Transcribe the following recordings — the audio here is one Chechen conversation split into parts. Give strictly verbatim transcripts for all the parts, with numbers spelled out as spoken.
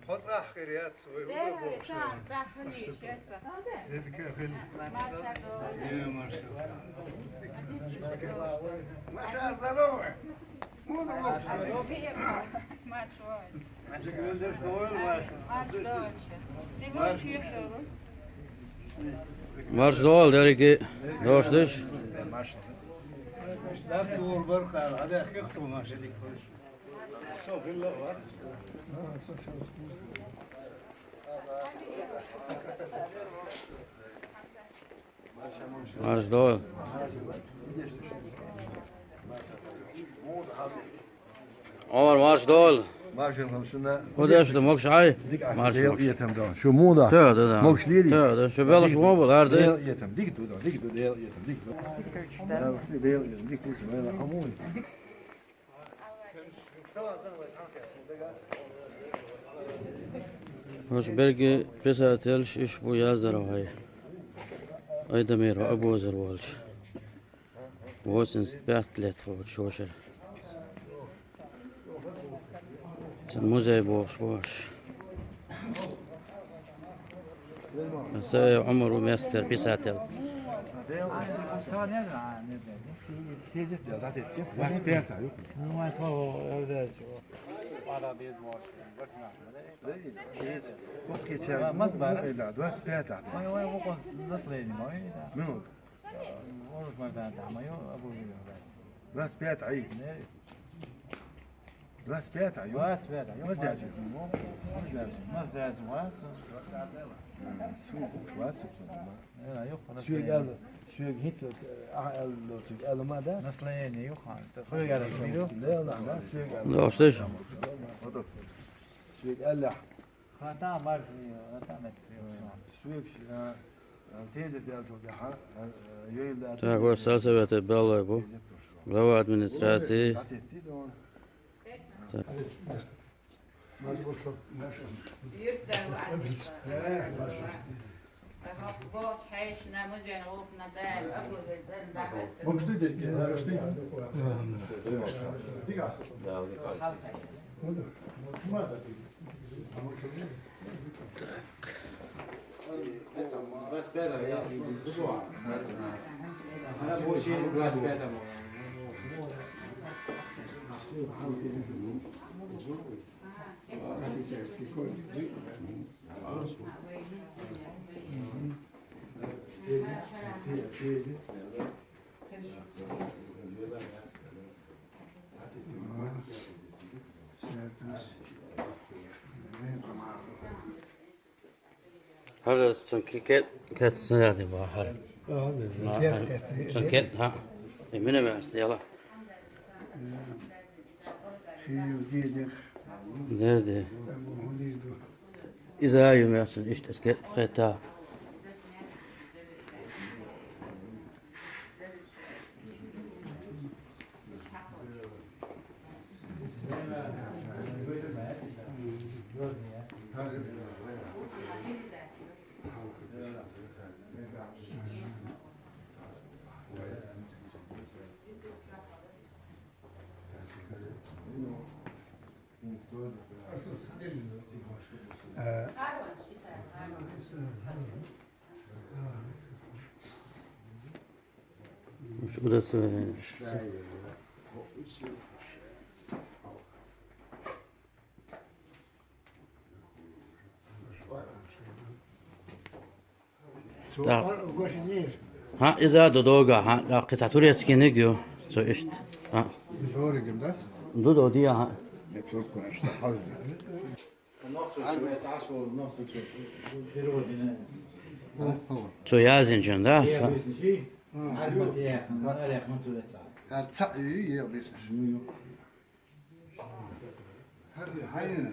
Хьо цӀахь хир яц вай, хӀун бохуш вай? ЦӀахь хир яц. Дедка хир. Машалла. Э, машалла. Машалла, здорово. Муна бохуш вай? Машалла. Марш догӀал, дерриге. Дош деш. Даккхий ур бар кхара, хьан даьхких тхо, машалла. Марш догӀал. Ӏумар, марш догӀал. Марш хӀама шуна. ХӀун деш ду, могуш Ӏай? Марш, Дела могуш. Этам ду. Шу муна? Та, да, да. Могуш лели? Та, да, шу белаш вон бу, ларди. Дела этам, дика ду, дика ду, Дела этам, дика ду. Да, Дела этам, дика ду, Дела хьамуй. Хьуш берриге писателаш иш бу яздар вай. Айдамиров Абузар волчу. Восемьдесят пять лет волчу хьуш. Цуьнан музей бохуш бу аша. Саев Ӏумар ву мастер, писатель. Двадцать пятая, ю? Двадцать пятая. Минут. Двадцать пятая. Двадцать пятая, ю? Двадцать пятая, ю? Маздаьча. Маздаьча. Маздаьча, вац. Э, су хууш вац, су, су, ма. Э, ю, хана. Соьга аьлла, соьга хӀинца, э, ахьа аьлла, соьга аьлла ма дац. Настроение, ю, хана. Хьоьга аьлла, ю? Лела, да, соьга аьлла. Да, уж деш. Соьга аьлла. Хата марш, хата мет. Соьга, а, а, тезет аьлла, шу, да, ха, а, а, йойла, да. Так, вот, сельсовета беллой бу. Глава администрации. Так. ХӀара цунна ке-, кет-, кет ца яхьий боху хӀара. Цунна кет, хӀаъ. И мина ваьрса, яла. Де, де. Иза а ю меца, иштта кет кхетта. Муш удостоверение. Так. ХӀаъ, иза а ду догӀа, хӀаъ, тӀаккха цхьа турецкийниг ю, цо иштта. ХӀаъ. Ду догӀа, диа, хӀаъ. Цо яздинчун, да? Са- Арца и ебис. ХӀара хьайна.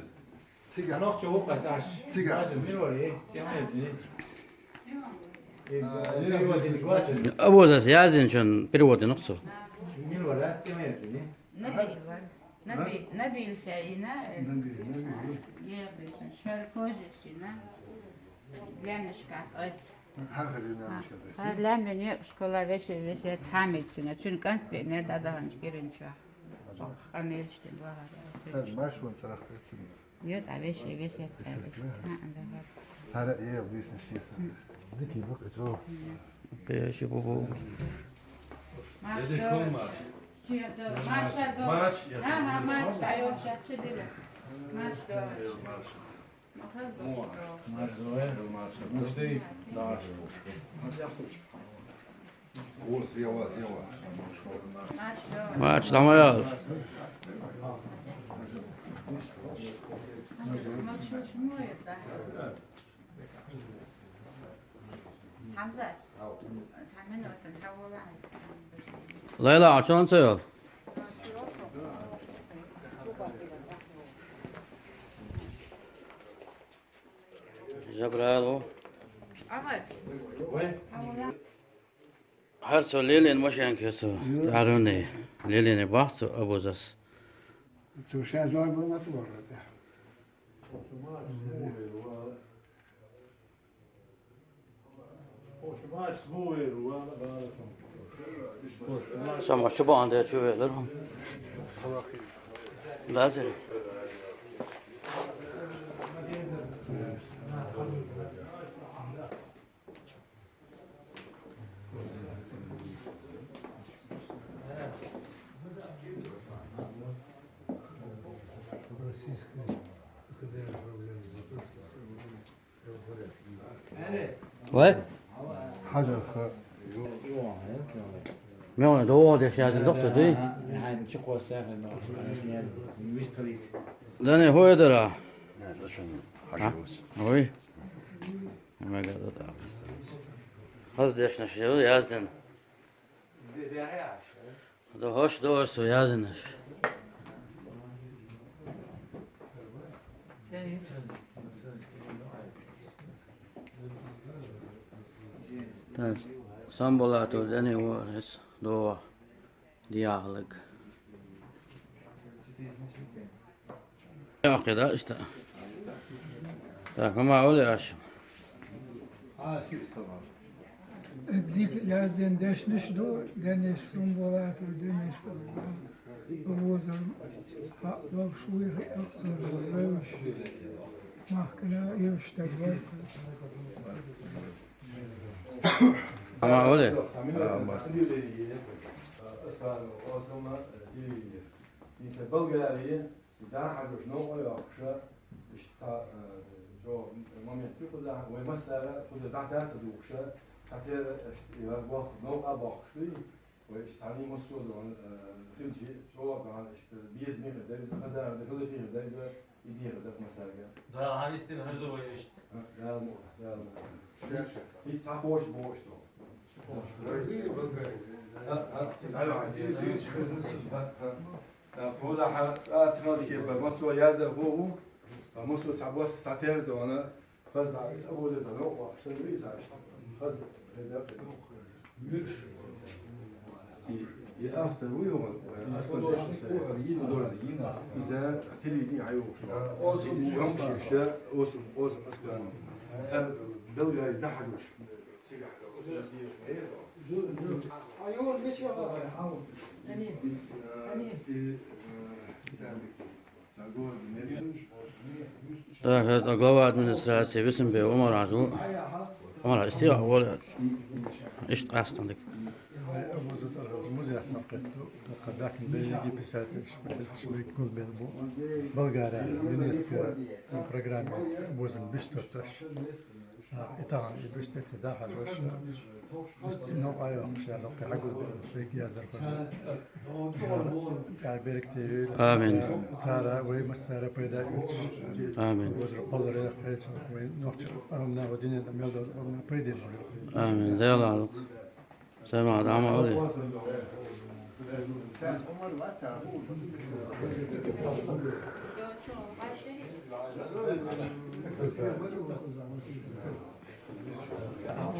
Цига. Нохчо ву кхаьчаш. Цига. Даже мир варе, тема это, не? Э, перевод не хватит. Абузас яздинчун перевод дина цо. Мир вара, тема это, не? Набил вар. Набил, Набил шайина, э, Набил, Набил. Ебис, шар кожа шина. Лянышка ас. ХӀара хӀара лаьмнашка дайса? ХӀара лаьмнаш школа веше, веше тамашийна. Цуьнан кӀант веана, дӀадаханчу киринчохь. Къамелаш дина вахара. ХӀара марш ван царах кхоьцина. Йо, дӀа веший, веший, дӀа веший. А, а, давай. Цара э, бизнес есть. Дикий бу, качо. Пеши бу бу. Марш, давай. Марш, марш, марш, давай. Марш, я. Ага, марш, дай, вообще, что делать? Марш, давай. Марш. Марш, давай. Марш, давай. Марш, давай. Марш. Марш, давай. Лайла, а чё он цел? Жабраил, о. Гьар цо лелийна машенка я цо, тӀаьхьарваьнна. Лелийна бахьа цо абузас. Цо шен зой бу ма ца варра тӀе. Сама чу баьнна чу велар. Лазер. Вай? Хьажарха. Мегьана, дов деш яздина дохса дуй? Дане, хӀу эдара? Хьажарус. Ой. Мега да. Хаз дешнаш яздина. Дохош дорсу язынаш. Так, Самбулатов Дани ворис дова диалог. Окей, да, иштта. Так, ма оли ашим. Дика яздина дешнаш ду, Денис Сумбулатов, Денис Бузар, хьа, вовш вуй, хи, ахтар, вевш, махкана, ивш, так, вовш. Ма оли? Болгария, И дӀахьажош новкъа йоккхуша, иштта, э, жо момент ю кхузахь, вай массара кхуза дӀасаца духуша, хьатера, иштта, и вар бохку, новкъа бохкуш дуй, вай иштта цхьанний массо а духьа, э, хилчи, чӀогӀа духьа, иштта, безаме хир дерза, хазара дерза, хилихи хир дерза, и дехар дакъа массарга. Да, хьан истина хир ду вай иштта. Э, Дала мукъ, Дала мукъ. Шаьш. И цхьа пош бохуш ду. Ши пош. Вай Болгария. Да, да. Да, да. Та кхузахь цӀа ца хилча кепара, массо а яздар хӀу ву, ткъа массо а цхьабосса цхьатерра ду вана, хаза а, абула ца новкъа, шан вий ца, хаза, хеда. И, и автор вуй хьуна, Аслан Беков, художник, иза телевидение хьайвухуш. Оцу Шамшиша, оцу, оцу Аслан. Хьа, Болгари дӀахьажош. Так, это глава администрации Бисимбиев Умар Хьажа. Умар Хьажа, истигӀа вола. Иштта къаьстина дика. Абуза цӀархьа музей сакхету, тохка баьхкина бен Египет сатеш, шмайк гулбен бу. Болгария, ЮНЕСКО программа, Абузан бистоташ. А, и тахана и бистеца дӀахьажош, иштта новкъа йоккхуш, я доккхи хьагулбелла, шайга яздар хуьлу. ТӀаьхьа беркате йойла. Амин. Цара вай массара пайда йойтуш. Амин. Вазар кхолларе, хайса вай нохча къамна, ва дуьнен тӀа мел долу къамна пайда йойла. Амин. Дела. Сема, дама, оли.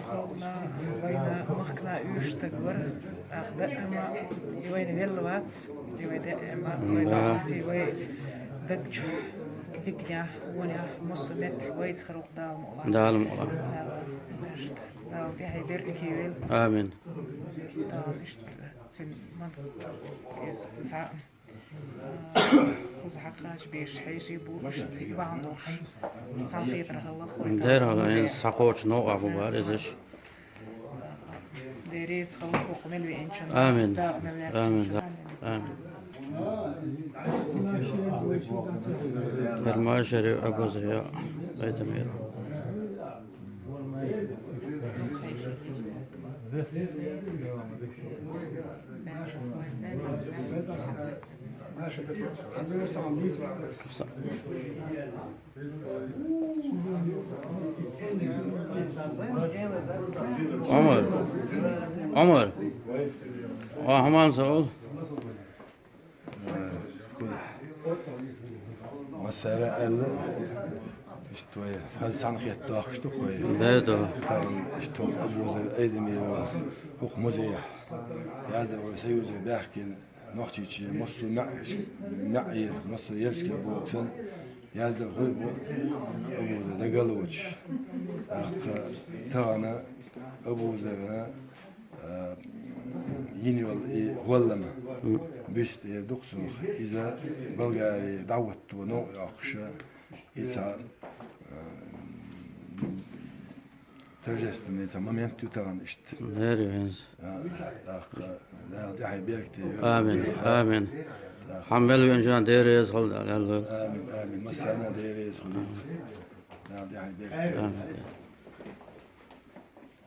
Халкъна, вайна махкана уьш стаг вара, тӀаккха даима и вайна велла вац, и вай даима, вай Да. даима, и вай даг чу дикнехь, вонехь, массо а меттехь вайца хир ву-кх Дала мукъ лахь. Дала мукъ лахь. Дала, Дала тӀаьхье беркате йойла. Амин. Дала иштта цуьнан ма иза цхьаъ. Кхузахьа кхача беш хьежий бу, иштта и бахьан долуш. Цхьаьнакхетар хилла хой. Дера хьала, эн схьакхочуш новкъа бу бара изаш. Дера реза хилла хӀокху мел веанчунна. Амин. Дала мел веанчунна. Амин. Амин. Амин. Фармайшери Абузария Айдамир. Омар. Омар. Ахман Саул. Масала аьлла, иштта вай хаза цхьаьнакхетта дохкуш ду вай. Дера ду. Тахана иштта Абузар Айдамиров хӀокху музейхь. Яздар вай союзера баьхкина Нохчийчоь массо а маьӀ-, маьӀӀера, массо а Евскера боху санна, яздар хуьлу бу Абузар дага а лоцуш. ТӀаккха тахана Абузарна а, йина йолу и гӀоллама бюст эр ду-кх цунах. Иза Болгаре дӀахӀотто новкъа йоккхуш, и цхьа, а, торжественный цхьа момент ю тахана иштта. Леррина. А, тӀаккха Дала тӀаьхье беркате йойла. Амин, амин. ТӀаккха хьан мел веанчунна Дела реза хуьлда, аьлла. Амин, амин. Массарна Дела реза хуьлда. Дала тӀаьхье беркате йойла. Амин.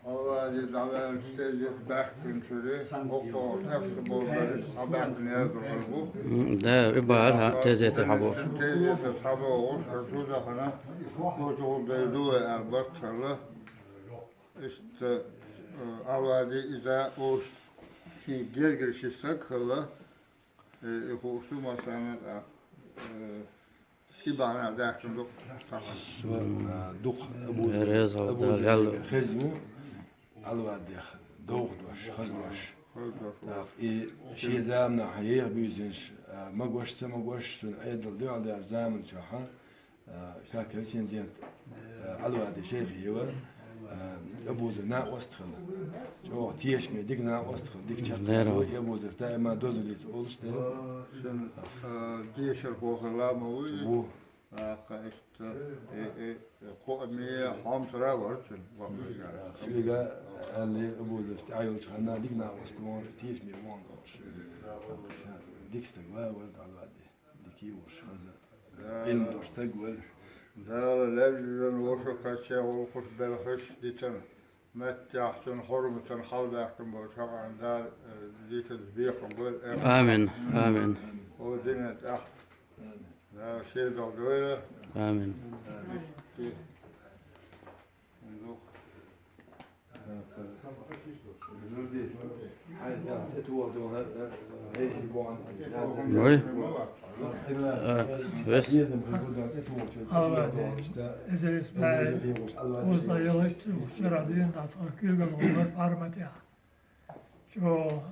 Аллади дӀаваьлча тезета баьхкинчуьра, хӀокхо тӀехса бовзарий схьабаьхкина яздархой бу. М, да, и бахьара, хьан тезета хьабохуш. Тезета схьабохуш, шу дахана, кхочу гӀуллакх ду вай аьлла барт хилла. Иштта, э, Аллади иза ош шен гергара ши стаг хилла, э, и хууш ду массарна а, э, И бахьана даьхкина ду тахана. Со, а, дукха Абузар, Реза Абузар Дала хезна ву, Алладех довха дош, хаза дош. Хаза дош. ТӀаккха и шен заманахь еха буьйсанаш, а, магош, ца магош, цуьнан Ӏедал дуьхьал даьллачу заман чохь, а, как рецензент, а, Аллади шайх йева. Э, Абузар накъост хилла. ЧӀогӀа тешаме дика накъост хилла, дика чекх. Леррина. Абузар даима дозаллица олуш дела. Цуьнан, э, дешархо хилла ма ву и? Ву. ТӀаккха иштта, э, э, кхоаме хьомсара вара цуьнан бакъволчара. Цуьнга аьлла, Абузарца тӀаьхьа йолчу ханна дика накъост вон, тешаме вон долуш. Дика стаг вара, вара Аллади. Дика йолуш хаза. Дала. Ӏилма долуш стаг вара. Дала левзазан вошакхаьчча гӀуллакхаш белхаш дитина, меттехь цуьнан хьурматан хьалабаьхкина болчу хьакъан Дала, э, дитинчу бекхам бойла. Амин, амин. О, динан тӀехь. Дала шен догӀу дойла. Амин. Иштта. Ой. Э, вес. Алла, эзар исбаьхьа, узла ялхитта, вчера дин датха куьйгалла гӀур парматехь. Чо,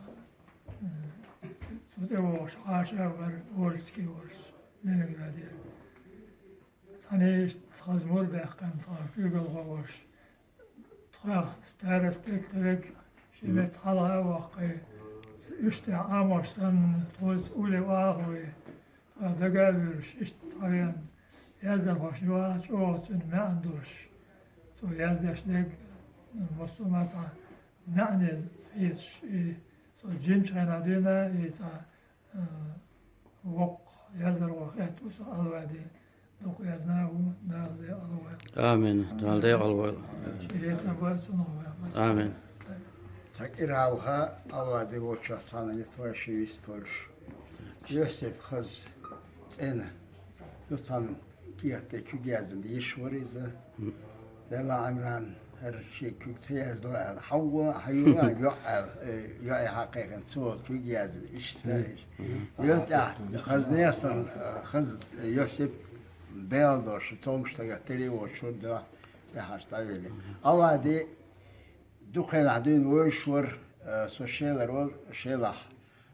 э, цу тӀе вогӀуш Хьаша вара, Орски волуш, Ленинградера. Цхьаьна иштта хаза мур баьккхина тхо куьйгалхо волуш. Тхох старостиг тхоьга, ши метта хьалха а ваккхий, уьш тӀехь Ӏамош санна, тхоьца улле вахавий, тхо дага а вуьйлуш, иштта тхо веана, яздархошна юха а чӀогӀа цуьнан маьӀна долуш. Цо яздеш дерг, массо а цхьа маьӀне хеташ, и цо жимачу хенахь дуьйна, и цхьа, а, воккха яздархо хетта ву со Аллади. Дукха язна а ву, Дала декъала войла. Амин. Дала декъала войла. Шен хетам бойла цунах вай. Амин. Цхьа кӀира хьалха Аллади волчохь цхьаьна я тхойши вистхуьлуш. Йосип хаза цӀена. Ю цхьаьна кехат тӀе куьг яздина йиш вара иза. Делла Ӏимран, хӀара шен куьг ца яздо аьлла, хьан вон, хьан юна йоӀ аьлла, э, йоӀе хьакхайкхина, цо куьг яздина, иштта. Мгм. Йо тӀехь, хаза несан, э, хаза Йосип, бел долуш, цомгуш стагах тиле воцуш вара, дуьхьа цӀе хьаьжча дӀавелира. Аллади дукха хенахь дуьйна вевзаш вара, э, со Шелара вара, Шелахь.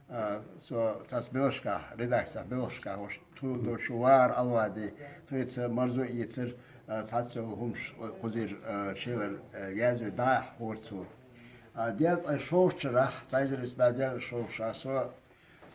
А, со цхьацца белхашкахь, редакцехь белхашкахь волуш, тхуна долчу вахара Аллади, тхоьца марзо а йийцира, а, цхьацца йолу хӀумаш кхузара, а, Шелара, а, язве дӀахьура цо. А, дезткъе шовзткъа шарахь, цхьа эзар исс бӀе дезткъе шовзткъа шарахь со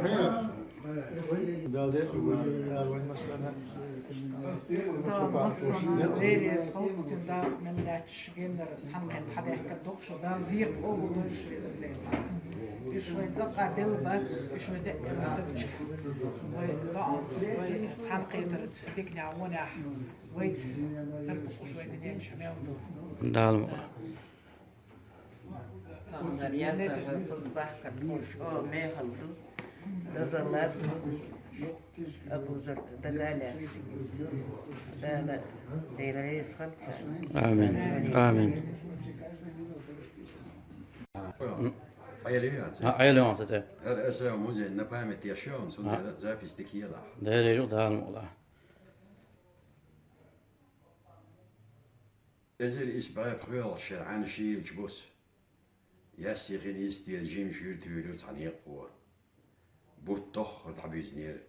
Дала дерриг вай, Дала вайн массарна. Дала массарна Дела реза хилва, цун Дала мел лаьтташ геннара цхьана кхетта хьадаьхкар дукха шу, Дала зерат къобалдойла шун, везан Дела. Уьш вай цӀаккха белла бац, уьш вай деа хилча, вай доӀанца, вай цхьана кхетарца, диканехь, вонехь, вайца хир бу уьш вай дуьнен чу мел ду. Дала ма Таханара яздархой хӀума бахкар тхуна чӀогӀа мехала ду. Дозалла ду. Абузар дага а лаьцна. Дала, Дела реза хилва царна. Амин. Амин. М. Ӏела ю хьан цӀи? ХӀара аса музей на память еш ю хьуна, цундела запись дика елахь. Дера ю, Дала мукъ лахь. Эзар исс бӀе пхоьалгӀачу шеран Ӏаьнан шийлачу буса, яьсси хин йистера жимачу юьртахь юьйлира цхьа некъахо. Бутт тоххара дӀабуьзнера.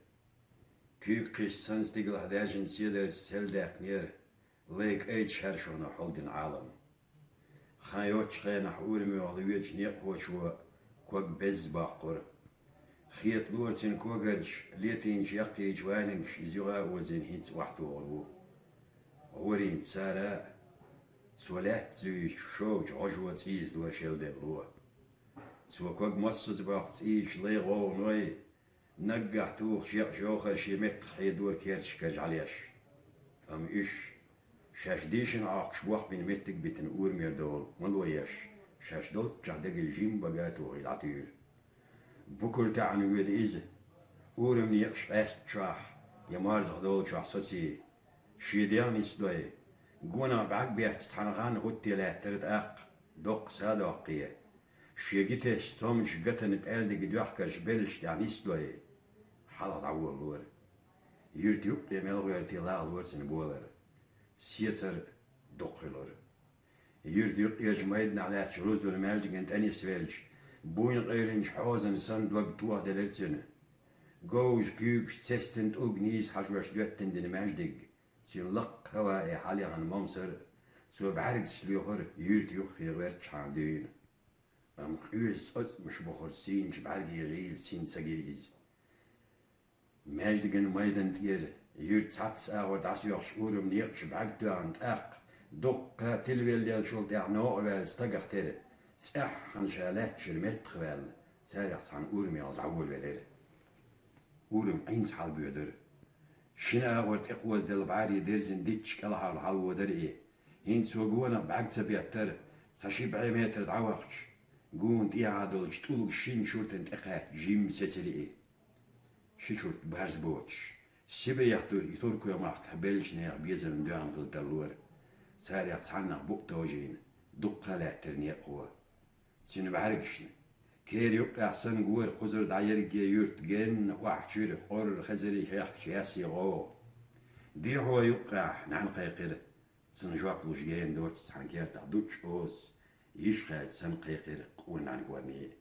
Куьйга кхиссина стигалахь даьржина седарца селдаьккхинера лай кӀайчу шаьршонах хьулдина Ӏалам. Хан йоцчу хенахь урамехула воьдучу некъахочо ког безза боккхура. Хеталора цуьнан когарчу, летийначу яккхийчу ванигаш иза юха а озийна хӀинца охьатохур ву. гӀорийна цара а, цо лаьтта зуьйчу шовчу гӀожо цӀийза лора шел делло. Цо ког массаза боккху цӀийзачу лай гӀовгӀаной, наггахь тухуш екъа жовхар шен меттах хьедора керташкара жӀаьлеш. Амма уьш, шаьш дийшина Ӏохкуш бохбина меттиг а битина урамера долу ма ло еш, шаьш долччохь дегил жимма бага а тухий дӀатуьйра. Букар таьӀна воьду иза, урам некъаш къаьстачохь я марзах долчохь соций, шен дегӀ нисдой, гонах бӀаьрг бетташ цхьана ханна хӀуттий лаьттара тӀаккха, доккха са а доккхий, шен гитесчу цомгуш гатан пӀаьлдиг доьхкарш беллаш тӀехь нисдой, хьалха дӀаволалора. Юьрта юккъе мел гӀоьртий лахлора цуьнан болар. Сецар дукха хуьлура. Юьрта юккъерчу майданахь лаьттачу рузбан маьждиган тӀе нисвелча, буйна къевлинчу хьозан санна дог тохделира цуьнан. Говжа куьйгаш цестина тӀулг нийса хьажош доьттина дина маьждиг, цуьнан лакха хӀаваэ хьалъяхна момсар а, цо бӀаьргаш лоьхура юьрта юххе гӀоьртчхьана дуьйна. Амма къоьза цӀоцкъамаш бухург сийначу бӀаьргийн гӀийла сийна ца гира иза. Маьждиган майдан тӀера, юьрта цхьацца агӀор дӀасоьхуш урам некъаш бӀаьрг тоьхна тӀаккха, дуккха тилвелла деллачул тӀаьхьа новкъа ваьлла стагах тера, цӀеххьана ша лаьттачуьра меттах ваьлла, царех цхьана урамел дӀаволавелира. Урам Ӏинца хьалабоьдура. Шина агӀор тӀекхозаделла бӀаьрий дерзина дитташ кӀелхьарла хьалаводара и. ХӀинца цо гонах бӀаьрг ца беттара, цхьа ши бӀе метр дӀавахча, гуна тӀехьа долчу тӀулган шина шуртана тӀекхаьчча жимма сецира и. Ши шурт барз боцуш, Сибрех ду и Туркойн махкахь беллачу нехан безамна доьгӀна хила даллора. Царех цхьаннах букъ товжийна, дуккха а лаьттира некъахо. Цуьнан бӀаьргашна, кера юккъехь санна гора кхузара дӀа ерриге юьрта генна охьачуьра къорра хезарий хехкачу яьсси гӀовгӀа. Дехьо юккъехь нӀаьна кхайкхира. Цунна жоп луш гена доцчу цхьана кертахь дучча оза, йиш кхаьчча санна кхайкхира къона нӀаьна корнийн.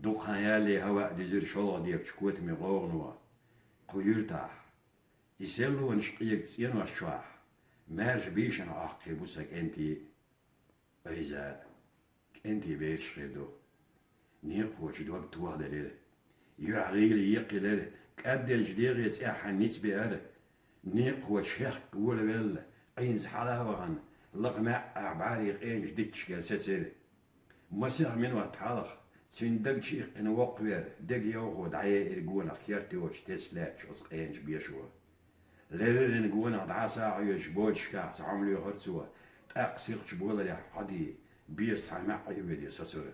Дукха хан ялале хӀаваъ дуьзира шолгӀа декачу котаме гӀовгӀано. Кху юьртахь, и селлонаш къега цӀенош чохь, маьрша бийшина Ӏохкий бу сан кӀентий а. Айза, кӀентий бераш хир ду. Некъахочун дог тохаделира. Юьхь гӀийла екхилира, кӀадделлачу дегӀе цӀеххьана ницкъ беара. Некъахочун хехка волавелла, Ӏинца хьала а вахана, лакха маьӀӀехь бӀарий къенаш дитташкара сецира. Масех минот хьалха, цуьнан даг чу иккхина воккхавер, дега йовхо дӀаеира гонах керта йоцуш тесна лаьттачу оцу къеначу бешо. Леррина гонах дӀаса а хьоьжуш боцушкахь ца хьомалоьхура цо, тӀаккха сихачу боларехь хьодий, беза цхьана маьӀӀе воьдий соцура.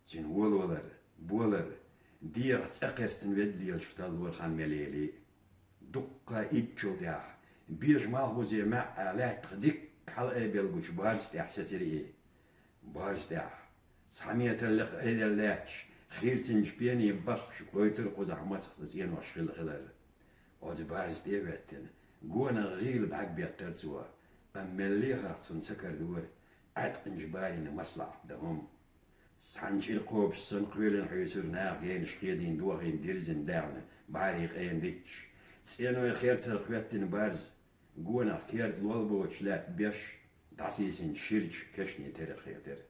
Цуьнан волавалар, болар, дегӀах цӀе кхерстина ведда лелаш таллора хан мел елий. Дуккха итчул тӀаьхьа, бежа малхбузе маьӀӀа лаьттах дикка хьалаайбелла гучу барза тӀехь сецира и. Барза тӀехь, цхьа метр лекха айделла лаьтташ, хийрцинчу пене баххаш гойтура кхузахь мацах цӀа цӀенош хилла хилар. Оцу барза тӀе а хӀоьттина, гонах гӀийла бӀаьрг беттара цо, амма мел лехарх цунна ца карадора, Ӏаьткъинчу барина маслаӀат дан хӀума. Цхьана чӀир кхобуш санна кхоьлина хьуьйсура наха генаш хедийна дохийна дирзина даьхна бӀарий къена дитташ. ЦӀеной херцарх хӀоьттина барз, гонах керда лол боцуш лаьтта беш, дӀасийсинчу ширачу кешнийн терах хетира.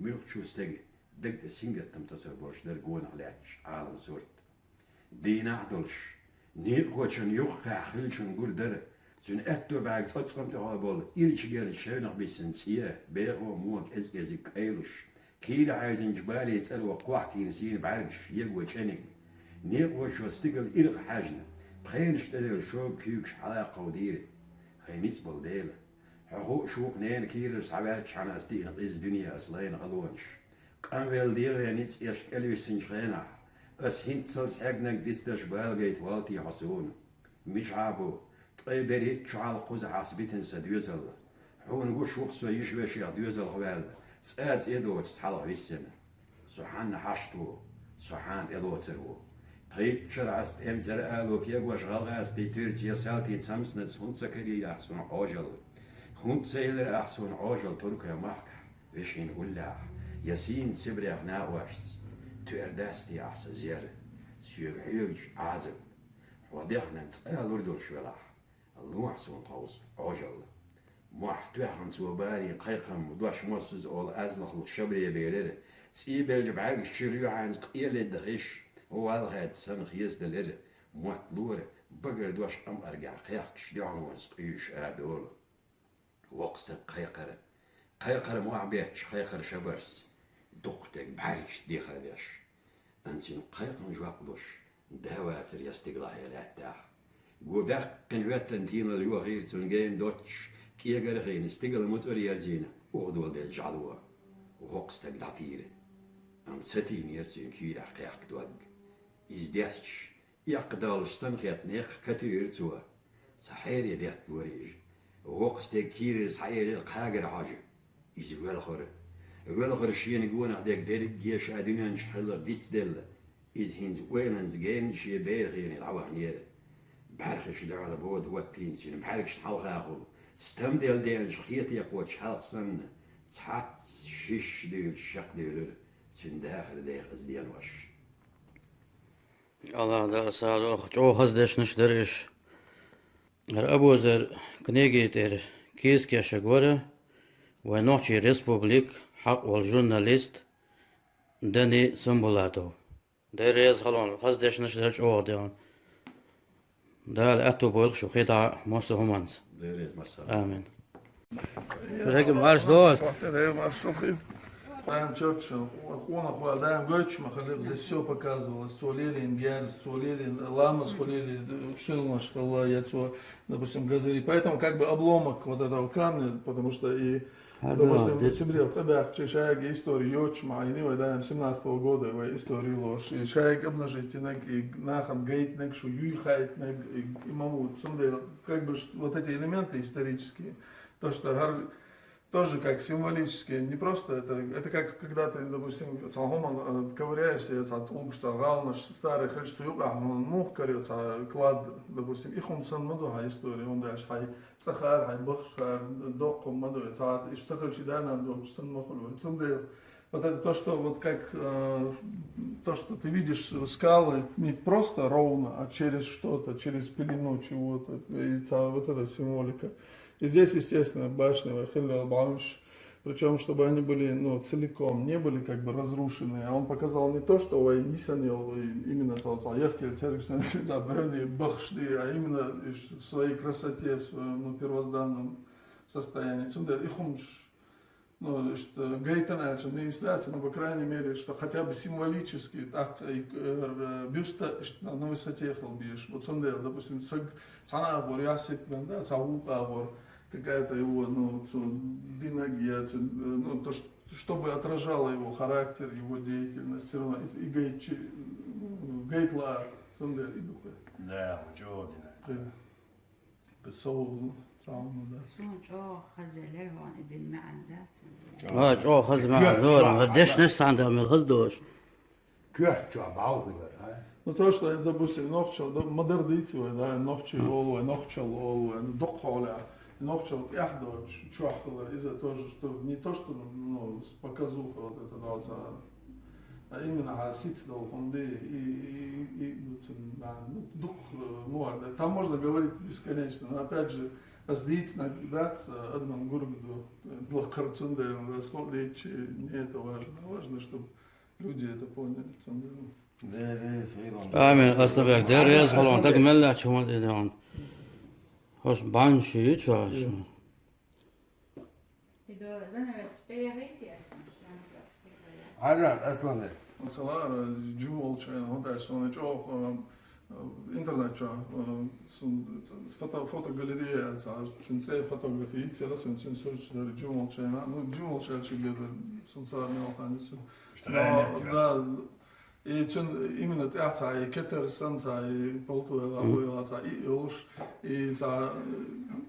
Муьлххачу стеган даг тӀе сингаттам тосур болуш дара гонах лаьтташ Ӏалам сурт. Дийнахь а долуш, некъахочун юххехь хиллачунна гур дара, цуьнан аьтто бӀаьрга цӀоцкъам тӀехула болу ирча герза шевнах биссина цӀе, бехо а, муха а кӀез-кӀезиг къайлуш, кийра хьаьвзинчу балийн цӀаро кхохкийна сийна бӀаьргаш, его чӀениг. Некъахочо стигала ирха хьаьжна, пхенаш тӀе девлла шога куьйгаш хьала а кховдийра. Хай ницкъ болу Дела! Хьо хууш ву-кх ненан кийрара схьаваьллачхьана ас диъна къиза дуьне, ас лайна халонаш. Къанвелла дегӀе ницкъ еш кӀелвиссинчу хенахь, ас хӀинццалц хьегнарг дицдеш бала гайта воллу те хьо суна? Мичахьа бу, ткъе берхӀитта шо хьалха кхузахь ас битина сан доьзал? Хьуна гуш ву-кх со йиша-вешех доьзалх ваьлла, цкъа а цӀе доцуш цхьалха виссина. Со хьанна хьашт ву, со хьанна тӀелоцур ву? Пхийтта шарахь ас тӀеман цӀера ало кегош гӀалгӀазкхийн туьрца я салтий цамсанаца хӀунда ца карий ахь суна Ӏожалла? ХӀунда ца елира ахь суна Ӏожалла туркойн махкахь, вешин уллехь, я сийна Сибрех накъошца? Туьар дац те ахь сан зер, соьга хьоьгучу Ӏазап? Хьо дехнарг цкъа а лур долуш велахь, лохьа суна тховса Ӏожалла. Мохь тоьхна цо барин кхайкхам дош моссаза олу аз лахлуш шабре белира, цӀий белчу бӀаьргаш чуьра юьхьанца къеледда хиш, валхаьдда санна хезадалира, мотт лора, Багара дош амма аргахь кхехкаш, дуьхьалонца къуьйсуш арадолу. Воккха стаг кхайкхар. Кхайкхар мохь бетташ, кхайкхар шабарц. Дуккха стеган бӀаьргашца дехар деш. Амма цуьнан кхайкхарна жоп луш, да вацара я стигалахь, я лаьттахь. Го баьккхина хӀоьттина тийналла йохийра цунна гена доццуш, кӀегар а хиъна, стигала муцӀар а ерзийна, угӀадоладелла жӀало. Воккха стаг дӀатийра. Амма ца тийна яра цуьнан кийрахь кхехка дог. Иза детташ, эккха даллалц санна хетта, некха катуьйра цо. Цхьа хьере летталора иза. Воккха стеган кийрара схьаэлира кхагар хьожа. Иза воьлхура. Воьлхура шена гонах дерг дерриге ша дуьнен чу хилларг дицделла. Иза хӀинца ойланца генна шен беран хене дӀаваханера. БӀаьрхиш дуьхьал бода хӀоттийна цуьнан бӀаьргашна хьалхахула. Стамделла деанчу хетекхочу хьалха санна, цхьацца шишша дуьйлуш чекхдуьйлура цуьнан дахаран декъаза денош. Аллах Дала сагӀа дойла, чӀогӀа хаза дешнаш дара уьш. ХӀара Абузар книги тӀера кийсакешнарг вара вайн Нохчийн Республикан хьакъ волу журналист Дани Самбулатов. Дела реза хуьлда, хаза дешнаш дара чӀогӀа дела. Дала аьтто бойла шун кхидӀа а, массо а хӀуманца. Дела реза, массарна. Амин. Регим марш дол. Даим чётча, къонах вала, даим гойтуш ма хилла, здесь всё показывалось. Цо лелийна герз, цо лелийна ламаз, цо лелийна силмаш хилла, я цо, допустим, газари. Поэтому как бы обломок вот этого камня, потому что и, допустим, Сибрел цӀа баьхча шайга история йоцуш ма хилла, вай даим семнадцатого года вай история лош. И шайга обнажить йинарг, и нахана гайтинарг, шу юй хайтинарг, и, и ма ву, цундела, как бы, вот эти элементы исторические, то, что гар тоже как символически, не просто это, это как когда ты, допустим, цхьа хӀуманна, э, ковыряешься, цхьа тӀулгаш, цхьа гӀаланаш старый хилча, цу юкъахь хьуна муха карайо цхьа клад, допустим, и хӀума санна ма ду хьан история, хӀунда аьлча хьайн цӀа хаар, хьайн бахаш хаар, доккха хӀума ма ду, цхьа иштта ца хилча, да-нана доцуш санна ма хуьлу. Цундела вот это то, что вот как, э, то, что ты видишь скалы не просто ровно, а через что-то, через пелену чего-то, и цхьа вот эта символика. И здесь, естественно, башня вай хилла бӀаьвнаш, причём, чтобы они были, ну, целиком, не были как бы разрушены. А он показал не то, что вай нисана йолу, и именно цо цхьа яхкелла цергаш санна, цхьа бевни бахаш ди, а именно в своей красоте, в своём, ну, первозданном состоянии. Цундела и хӀуманаш, ну, что гайтина аьлча, не ислаца, но, по крайней мере, что хотя бы символически, так, и, э, бюста, что на высоте хилла беш. Вот цундела, допустим, саг цхьана агӀор яхь ситтина, да, цхьа вукху агӀор, какая-то его, ну, цу динаг я, цу, э, ну, то, что, чтобы отражало его характер, его деятельность, всё равно и, и гайтчи, м, гайт лаар, цундела и дукха. Да, чё дина. Да. Бисовлу, цхьа хӀума дац. Суна чӀогӀа хаза велира хьуна и дина маьӀна дац. А, чӀогӀа хаза маьӀна дора, хӀара дешнаш санна дан мел хаза дош. Коьрта чохь бӀов хилар, а? Ну, то, что, допустим, нохчалла, да, ма-дарра дийца вай, да, нохчий олу вай, нохчалла олу вай, ну, дукха хьолехь, нохчалла тӀехь доцуш, чохь хилар, иза тоже, что не то, что, ну, с-, показуха вот это, да, за, а именно хьан сица долу хӀума бен, и, и, и, и, ну, цуьнан, да, ну, дукха, э, ну, ладно, там можно говорить бесконечно, но, опять же, ас дийцинарг дац, э, адаман гург ду, э, лакхара, цундела, ас ма дийцича, не это важно, важно, чтобы люди это поняли, цундела. Амин, ас дагар, Дела реза хуьлда, даг мел лаьтташ хӀума тӀе деана. Хьош бан ши ю чохь. Хьажа, Аслан. Ца лаара, жима волчу хенахь, хӀунда аьлча суна чӀогӀа, э, интернет чохь, э, сун фото, фотогалерея, цхьа цуьнан цӀе фотография йицъелла, сун цуьнан сурташ дара жима волчу хенахь. Ну, жима волчу аьлча, дера, сун ца мел хан ю. Но, да, и цуьнан именно тӀехь цхьа и кетар санна, цхьа и палто яла, хӀу яла, цхьа и йолуш, и цхьа,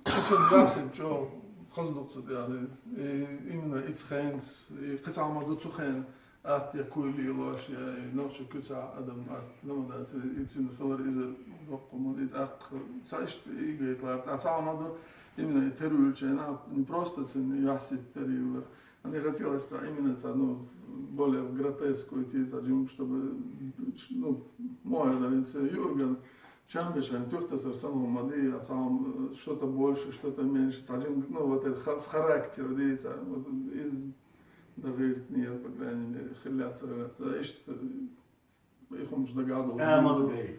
э, цуьнан яхсина чӀогӀа хаза дукха ца тӀехь. И именно и цу хенца, и кхин цхьа хӀума ду цу хенан, атта я куй лелош, я и нохчийн куьцахь адам атта, ну, дац, и цуьнан хилар иза доккха хӀума, и тӀаккха цхьа иштта и гайталара. ТӀаккха цхьа хӀума ду, именно и тера вуьлучу хенахь, не просто цуьнан яхсина тера йиллар, мне хотелось, цхьа, именно, цхьа, ну, более в гротеск уйти, цхьа, жимма, чтобы, ну, муха аьлла, цхьа юурган чам беш, ан туьхтасар самого моды, а цхьа, м, что-то больше, что-то меньше, цхьа, жимма, ну, вот это ха-, в характер, да, цхьа, вот, из доверить нет, по крайней мере, хиллац, цхьа, иштта, и хӀумаш дагахь долу. А, ма ду гай.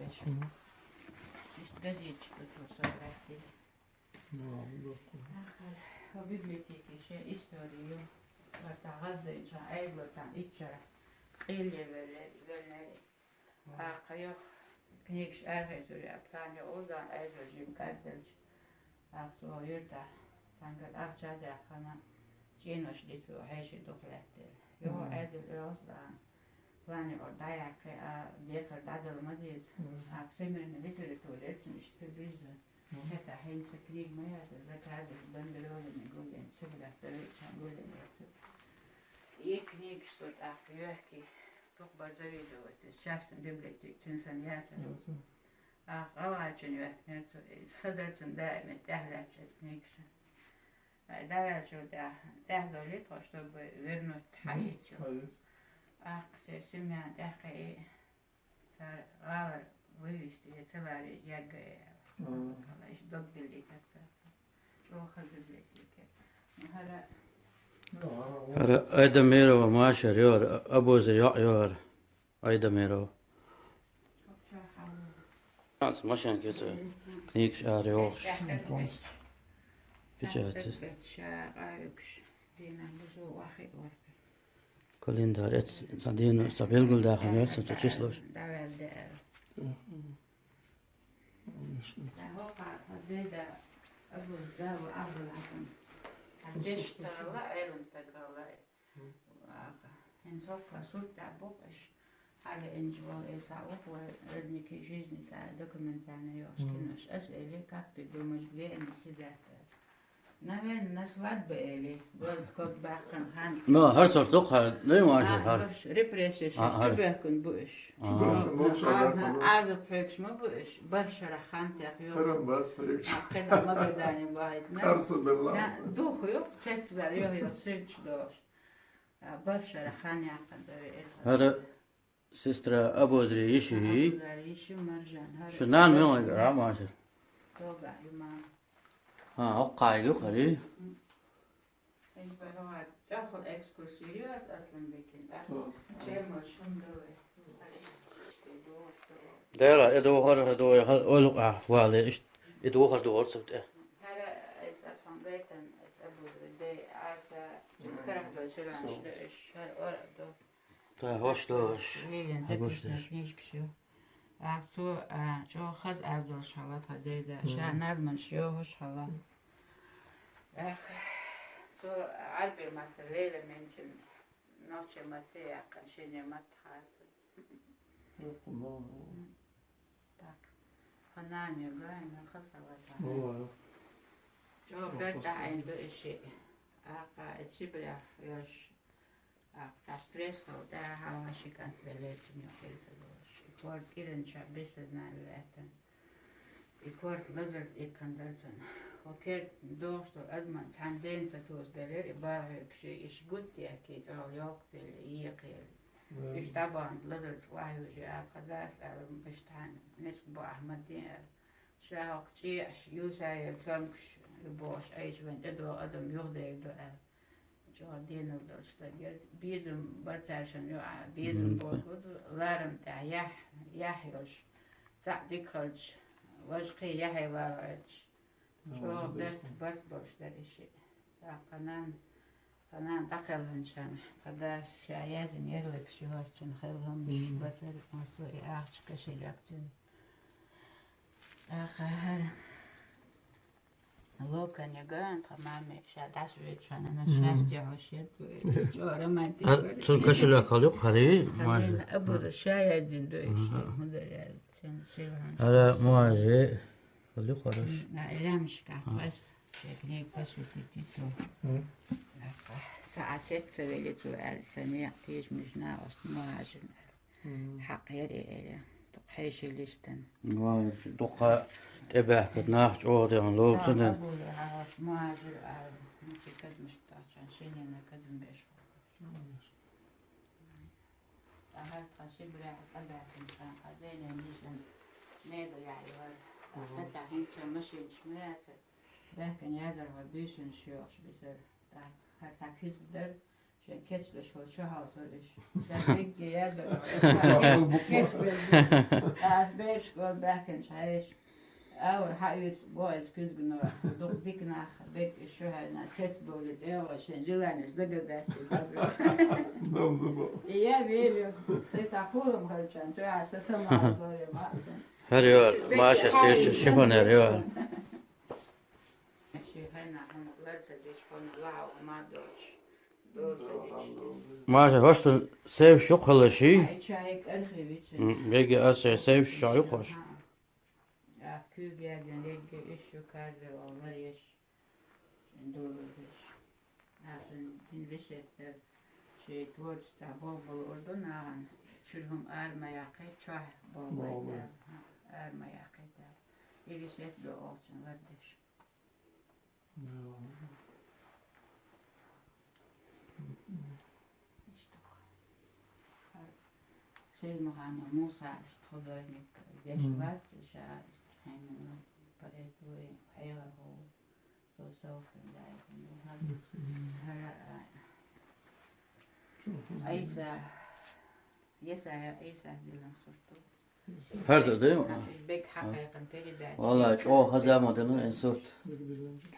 беш. Иштта газеташ ду цо сов лаьттина. Нахал, хӀо библиотеке шен истори ю. Ватта гӀаззайча Ӏедало тан иччара къелле велле-, веллари. Аккха йох книгаш арахецур яа план йо Урдан Ӏедало жим кӀадделча. Аккха цо юьртахь цхьаьнгара ахча а даьккхина, чӀенош дицо хьеший дукха лаьттина. Йо Ӏедал оьгӀаз даан. План йо дӀаяьккхи, а декхар дӀадала ма деза. Аккха современная литература яцна иштта приблизно. ХӀета хӀинца книга ма яцара, Ватадов, Бандеролина гулден, Цибрах Давидовича гулден яцара. И Книгаш цо тӀаккха йоьхкий, дукха бара завидовать деш, частный библиотека цуьнан санна яцара. Яцара. ТӀаккха гӀалгӀайчунна йоьхкинера цо, и са дара цуьнан даим тӀехьалаьцначу книгашна. Ай, дӀаваьллачул тӀаьхьа, тӀаьхьадовлий тхо, чтобы вернуть хьаийцу. Хьаийцу. ТӀаккха шен семьяна тӀехь кхиий, цара гӀалара вывести я ца ларий, яггай аьлла. Мгм. Иштта дог диллийтар цара. ЧӀогӀа хаза библиотека. ХӀара ХӀара Айдамирова Машар йора, Абузар йоӀ йора. Айдамирова. Ас машинка ца книгаш ара йогӀуш. Печать. Календарь, эц, ца дийна, ца белгалдаьхна, ца числош. ХӀинца хӀокхо сурт тӀехь бу-кх уьш. Хьалаьцча вала, э, цхьа уху вай родники жизни цхьа документальный йолуш кинош. Аса элира, как ты думаешь, где они сидят? Наверное, на свадьбе, эли, гӀолла ког баьккхина хан. Ну, хӀара сорт дукха хӀара, ну, и Машар хӀара. Репрессеш чубоьхкина бу уьш. Чубоьхкина бу уьш, Ӏазап хьоьгуш ма бу уьш, барх шарахь хан тӀехь йо. Таран бац хьоьгуш. КхидӀа Магадане бахийтина. Карцабелла. Ша духу йо, цецбаьлла йо, йо, сирча долуш. А, барх шарахь хан яьккхина ду и. ХӀара сестра Абузари йиша йий? Абузари йиша Маржан, хӀара. Шу нана мила вара, Машар? Догахь ю мама. А, хӀокху кхайга ю хӀара? М. ХӀинца бахьа тӀехула экскурси ю ас Асланбекин тӀаккха. Чемал шун ду вай. Дела, и духар, и ду, и ха-, ойлукъахь вале, ишт-, и духар духар цу тӀе. ХӀара, эцу ас хьуна гайтан, эцу Абузари дей, Ӏаса, карахь долу шиланаш ду уьш, хӀара ора а ду. Та, хӀош ду уьш. Лилин записной книжкаш ю. Ах, цо, а, чӀогӀа хаза аз долуш хьала тхан дайда, ша назманаш йохуш хьала. Ах, цо Ӏарби матта лела менчун, нохчий матте яьккхина, шинне матта хатта. Так. Ханан ю гайна хасавата. ЧӀогӀа бертахь айн ду и шиъ. Аккха, и Сибрехь йолуш, аккха, цхьа стресс хилла тӀаьхьа хьалха ши кӀант веллерчун йохийла ца долуш. И корта кӀиранча бессознание лаьттина. И корта лазар тӀекхандара цунна. Хьо керта дохуш долу адаман цхьана ден ца тосаделира, и бала хьоьгуш, и иша гуттехкий, чӀогӀа йоккхаделла, екхаелла. Уьш дӀабахна лазарца вахьа вижи а тхан дас аьлла, иштта хьайна мискъ бу ахь ма дин аьлла. Ша хӀокху чӀеӀаш, юсаелла цомгуш ю бохуш, айча вайн тӀедогӀу адам юхадер ду аьлла. ЧӀогӀа денал долуш стаг яра. Безам бара цаьршинна юкъахь, безам бохург ду, ларам тӀехь яхь, яхь йолуш, цхьаъ дика хилча, важа кхин яхье валийташ. ЧӀогӀа берт, барт болуш дара и шиъ. ТӀаккха нана, тхан нана дӀакхелхинчарна, тхан дас ша яздина ярлакаш йохучун хилла хӀуманаш бацара, массо а и ахча кошелек цуьнан. ТӀаккха хӀара локан яга, тхан маме ша дӀасавечу хьананаш шаьш тӀехьо шерт ву, чӀогӀа романтик вара. Цуьнан кошелек хьалха юкъа хьарий, Мажи? Абура ша яздина ду и шиъ, хӀун дара аьлла, цуьнан шиъ хьуна. ХӀара Мажи. Луьхараш. М, а, лаьмнашкахь тхо ас, шен книга посвятить йицу. М. Ца а цец ца велицу аьлла, сан некъ тийша муьжна ост муажин аьлла. М. Хьакъ яри эля. Ту хьеший листан. Ва, дукха тӀебаьхкат нах чӀогӀа дегӀан ловцу ден. Абула хьагӀаш муажир аьлла. Муьци кадмаш тахчан шинена кадм беш. М. Ткъа хӀара тхан Сибрехь къабаьхкина хан, къа дайнен йисан мега яхь йора. Ткъа хӀинца машинаш ма яцара. Баьхкина язар хьо буьйсанаш йохуш бисара. ТӀаккха хӀара цхьа куьзга дара, шен кечлуш хьо чу хьовсура уьш. Ша дегге язар хьо. Кечбелла. Ас бераш школа баьхкинчу хьаьжа. Аура хьаоьцу боху иза куьзгано, дукха дика нах, бегга шу хьайна, цецбовлий тӀе а вай, шайн желаниеш дага а даьттий. Дам, дам. И я велю, сайн цхьа хулам хилчан, чу а са сама а лоре маъсан. ХӀара йо, Маша, сирчу шифонер йо. Ши хьайна хьуна лар ца деш, хьуна лахьа ма доцуш, доцу ца деш. Маша, хӀоштан сейфаш юкъа хила ши? Ай, чайик архивича. М, бегга аса шайн сейфаш чохь юкъа хӀош. Ах, куьйга яздина легге иш ю, карза вал вареш, долу деш. Ах, сан дин весет дара. Шоай творчестве болх бала лур ду нахана, чуьра хӀума ара ма яккхий, чохь болх бала. Болх бала. Ара ма яккхий. Ирис ет до олчун лардеш. Сулайманов Муса, художник, деш вац, ша хьеман поэт ву, хьехар ву, философ, да, хӀара, а, Айса, Есая Айса дилан сурт ду. ХӀара ду, ду? Уж бег хьакхайкхина передача. Валла, чӀогӀа хаза ма дина ин сурт.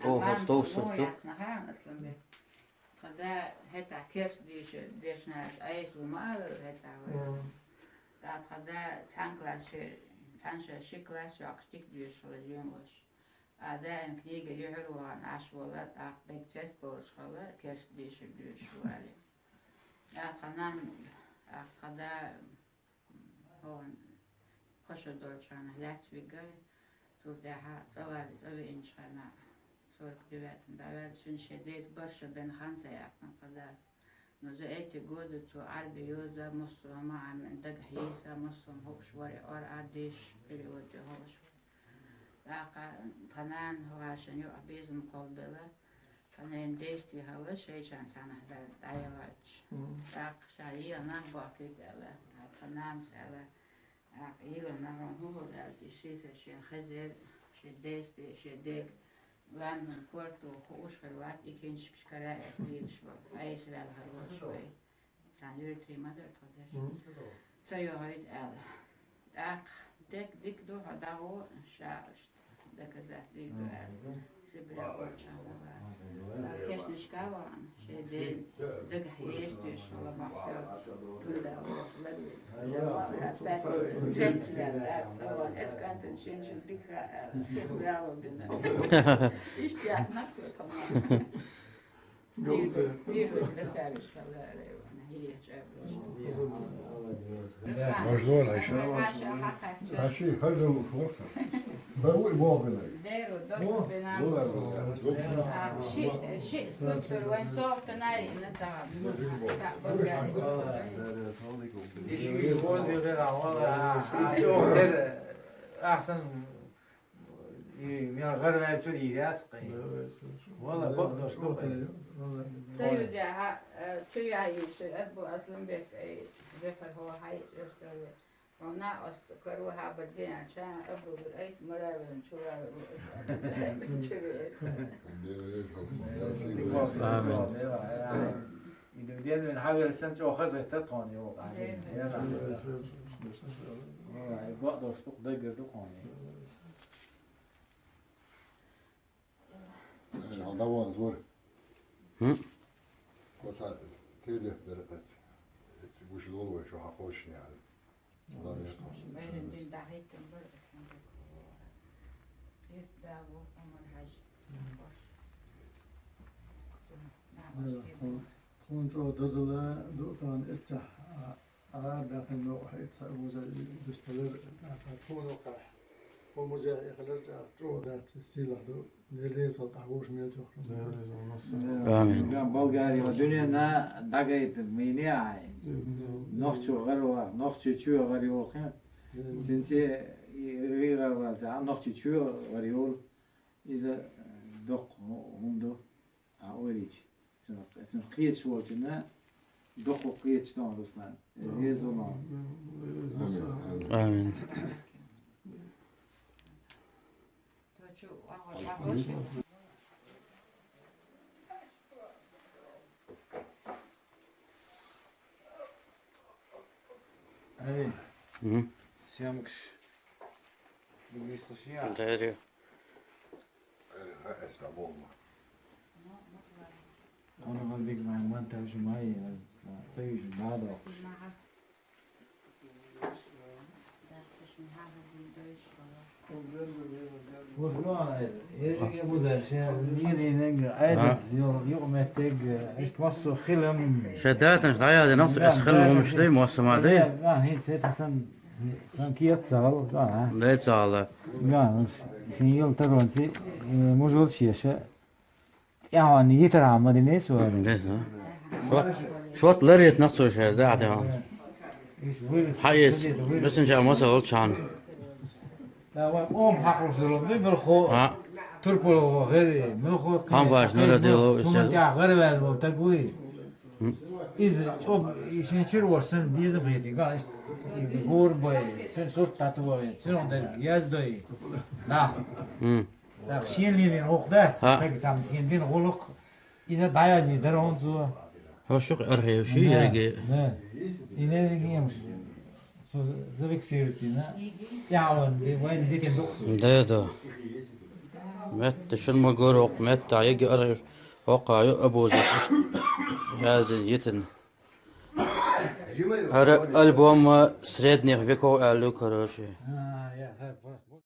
ЧӀогӀа хаза тов сурт ду. Яхна хан аслан бе. Тха да хӀетахь керста дийша дешна Айса ву ма алара хӀетахь вай. ТӀаккха тха да цхьана классе, цхьана ша ши класс йоккхуш дика доьшуш хилла жен волуш. А даим книга юьхьар вахана Ӏаш волла, тӀаккха бег цецболуш хилла, керста дийша доьшуш ву аьлла. ТӀаккха нанна, тӀаккха тха да ХӀокхунна кхо шо долчу хенахь лаьцна вигира, цул тӀаьхьа цӀа ваьлла, цӀа веанчу хенахь, сорок девятом дӀаваьлла, цуьнан шен деца бархӀ шо бен хан ца яьккхина тхан дас. Но за эти годы цо Ӏарби йоза, массо а хӀума Ӏамина, дагахь йийса, массо а хӀума хууш вара и, ор а дийш, перевод а хууш вара. ТӀаккха тхан нана хӀокху хьаьшана юкъахь безам кхоллабелла, тхан нана дестий хилла, шайчарна цхьаьнахь даьлла дӀаяхьочу. ТӀаккха ша йиъна нах бохкийта аьлла, тхан нанас аьлла, тӀаккха йиъна нах хӀун хилла аьлча, и шийса шен хезира, шен дестий, шен дега, ламанан корта хууш хир вац, и киншкаш кара а эцна лелаш волу, Айса ваьлла хир волуш вай. Царна юьртахь ма дара тхо дерш. Ца йохуьйту аьлла. ТӀаккха дерг дика ду хьо дӀагӀо, ша доказать дийр ду аьлла. Сибре кхоччана вара. Кешнашка а вахана, шен ден дагахь еш теш хала махтар. Тунда воху ларве. Жамал а пятницу цец вер, а, цӀа ван эцкъантан шен шил дика а, сибре а вахана. Иштта яхна ца таман. Можна, Айша? Хьаши, хьажал, форта. Бару и богу. Ши, ши скульптор вайн сохтанай на там. Иши возле гера, вала, а, чё, ахсан. И мел гӀар ваьллачуьра йийряц кхин. Вала, бакъдош ду кхин. Союзехьа, э, чу яхьийша, ас бу Асланбек, ай, Жефар хӀо хьай, Ростове. Вона ост кару хабар дена, чана абу айс маравен чура. Амин. И дуьнен вин хьавер сан чӀо хаза тат хьон йо. Вай, бакъдош ду, даггар ду хьон. Хьан дӀаван зур. ХӀм? Аса тезет дара кхац. Эци гуш долу вай шу хьан кхочушни аьлла. Ладно, я понял. Тхуна чӀогӀа дозалла ду тахана эццахь, а, Ара дахана новкъахь эцхьа а вузар дуьсталар, тӀаккха тхуна ваккхахь, хӀун музей хилар цӀа чӀогӀа дац, сийлахь ду, Дела реза хилда ахь вовшах мел тоххар. Амин. Болгария дуьненна дӀагайта мийне ахьа. Нохчо гӀар ваха, нохчо чоь гӀар йолхе. Цинце и гӀийгӀар ваца, нохчо чоь гӀар йолу. Иза доккха хӀума ду. А ойрича, цунах, цунах кхеташ волчунна дукха кхеташ ду, Руслан. Реза ву. Амин. Эй, мгм, съёмкаш. Интервью. Хьуна гӀазик ман монтаж май, ца вижу, бадокуш. Шен датанаш дӀаяздина, ас хилла гӀумаш дай, моссам а дай. Сан кет ца хала, дай ца хала. Шен йолу таронца, э, мужул шеша. ТӀаьхьа йитархьама ма динай со. М, деза, а? Шот, Шот ларет нах цо шер, да, да. Хьаэс, бисинча масал чан. Да, вай, ом хьакъуш зулум ду, бил хо. А. Турпул гъери, мил хо. Хам баш, нура дело, суман тя гъери вел, вол, так вуй. Из чоб, ишин чир вор, сен дизм хити, га, иш, гур бой, сен сурт тату бой, сен он дер, яз дой. Да. М. Так, шин лилин ох, да, А. Так, сам шин дин гулук. Иза даязи дар он зу. Хошук архив ши Да, ерге. Да. Инерги им. Зафиксируйте, да? Я он, де, вайн детин дух. Да, да. Мет, шин магор ок, мет, а еге архив. Ок, аю, абузи. Язи, етин. Ара альбом средних веков алю, короче. А, я, так, просто.